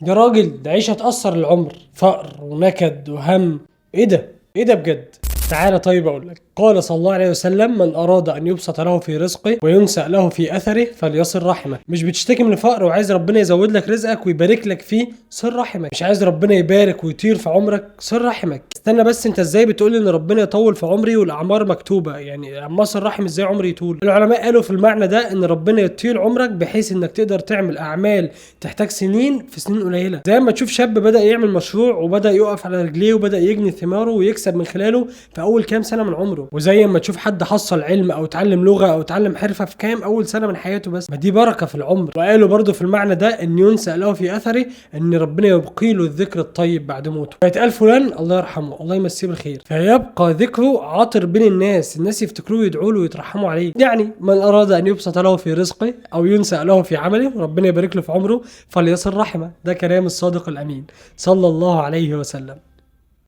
يا راجل ده عيشة تأثر العمر، فقر ونكد وهم. ايه ده؟ ايه ده بجد؟ تعالى طيب اقول لك. قال صلى الله عليه وسلم: من اراد ان يبسط له في رزقه وينسأ له في اثره فليصل رحمه. مش بتشتكي من الفقر وعايز ربنا يزود لك رزقك ويبارك لك فيه؟ صل رحمك. مش عايز ربنا يبارك ويطير في عمرك؟ صل رحمك. استنى بس، انت ازاي بتقول ان ربنا يطول في عمري والاعمار مكتوبة؟ يعني اما اصل رحم ازاي عمري يطول؟ العلماء قالوا في المعنى ده ان ربنا يطيل عمرك بحيث انك تقدر تعمل اعمال تحتاج سنين في سنين قليله. زي ما تشوف شاب بدا يعمل مشروع وبدا يقف على رجليه وبدا يجني ثماره ويكسب من خلاله في اول كام سنة من عمره، وزي ما تشوف حد حصل علم او اتعلم لغة او اتعلم حرفه في كام اول سنة من حياته بس. ما دي بركة في العمر. وقالوا برضو في المعنى ده ان ينسأ له في اثره، ان ربنا يبقي له الذكر الطيب بعد موته. فيتقال فلان الله يرحمه، الله يمسيه بالخير، فيبقى ذكره عاطر بين الناس، الناس يفتكروه ويدعوا له ويترحموا عليه. يعني من اراد ان يبسط له في رزقه او ينسأ له في عمله ربنا يبارك له في عمره فليصل رحمه. ده كلام الصادق الامين صلى الله عليه وسلم.